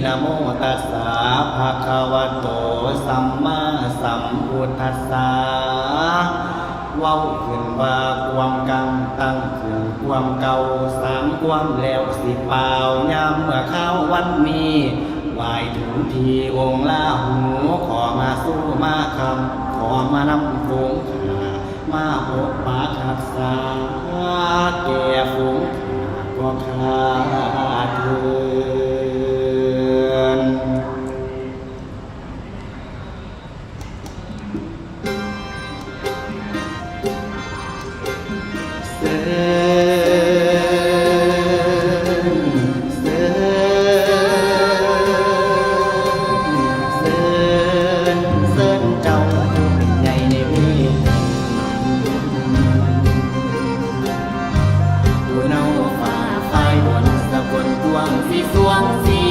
ນະໂມຕັດສະ ພະຄະວະໂຕ ສຳມາສຳພຸດທັດສະ. ເວົ້າຂຶ້ນວ່າຄວາມກາງ ຕັ້ງຂຶ້ນຄວາມເກົ່າ ສ້າງຄວາມແລ້ວຊິປ່າວ ຍາມເມື່ອຄາວວັນນີ້ ໄຫວ້ເຖິງທີ່ອົງລາຫູ ຂໍມາສູ່ມາຄຳ ຂໍມານຳຝູງຂ້າ ມາພົບປະຮັກສາ ແກ່ຝູງຂ້າກໍຂ້າເທີນ. ເຊີນ ເຊີນ ເຊີນ ເຊີນເຈົ້າຜູ້ເປັນໃຫຍ່ໃນເວທີ ຜູ້ເນົາຟ້າຝ້າຍບົນສະກົນກວ້າງສີສວງສີ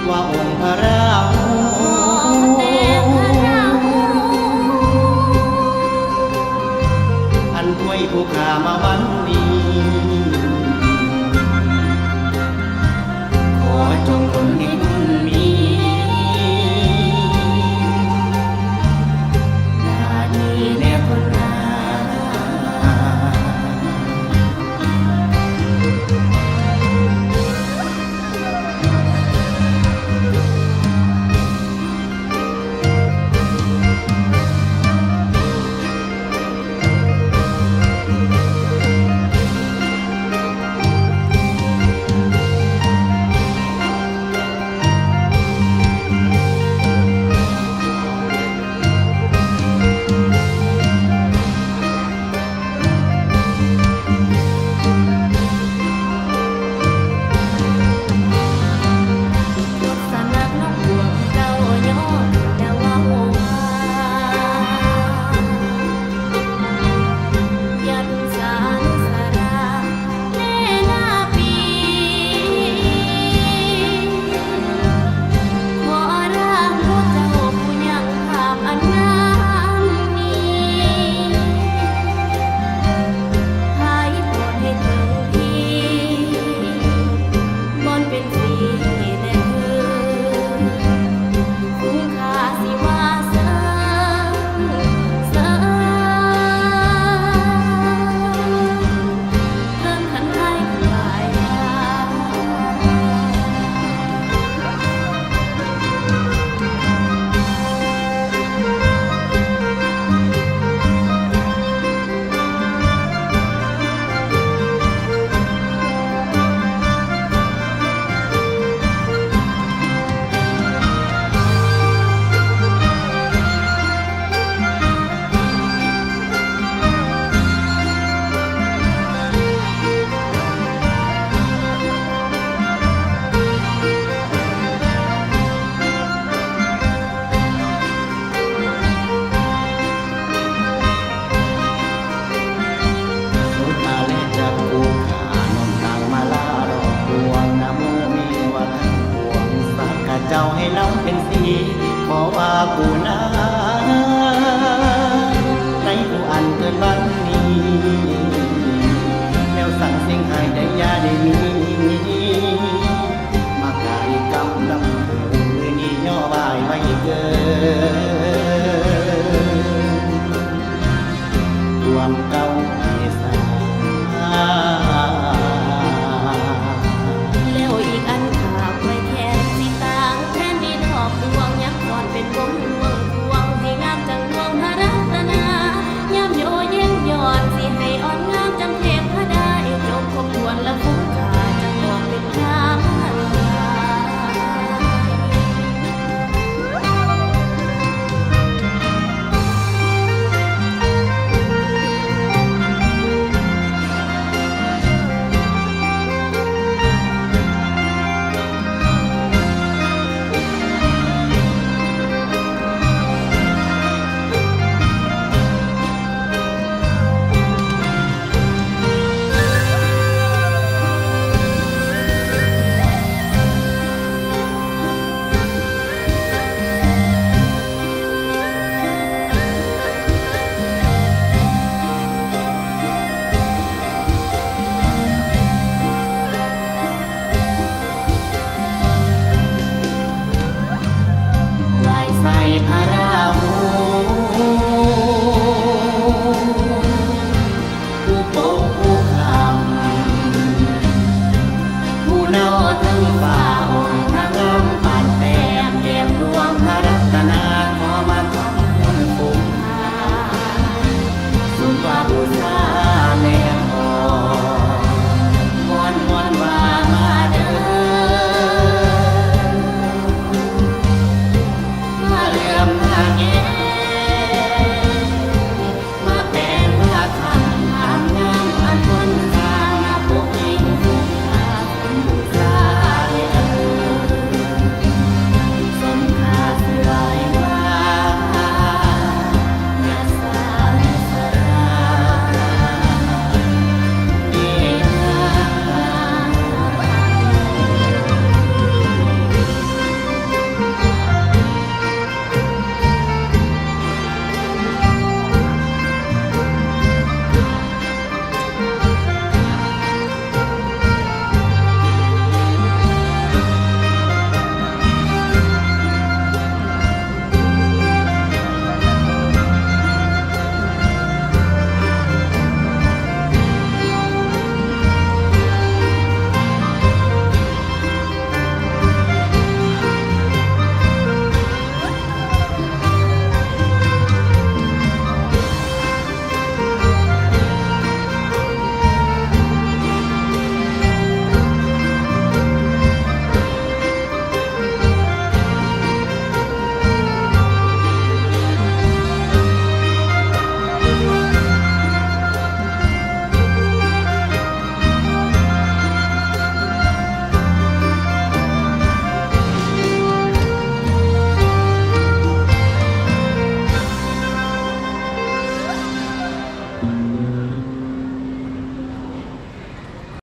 ວ່າອົງພະລາຫູ ອັນອວຍຜູ້ຂ້າມາວັນນີ້ ຂໍຈົ່ງດົນໃຫ້ບຸນມີ ໜ້າທີ່ແດ່ຄົນງາມ. ເຈົ້າໃຫ້ລຳເປັນສີ ເພາະວ່າກູນາ ໃນຜູ້ອັນເກີດວັນນີ້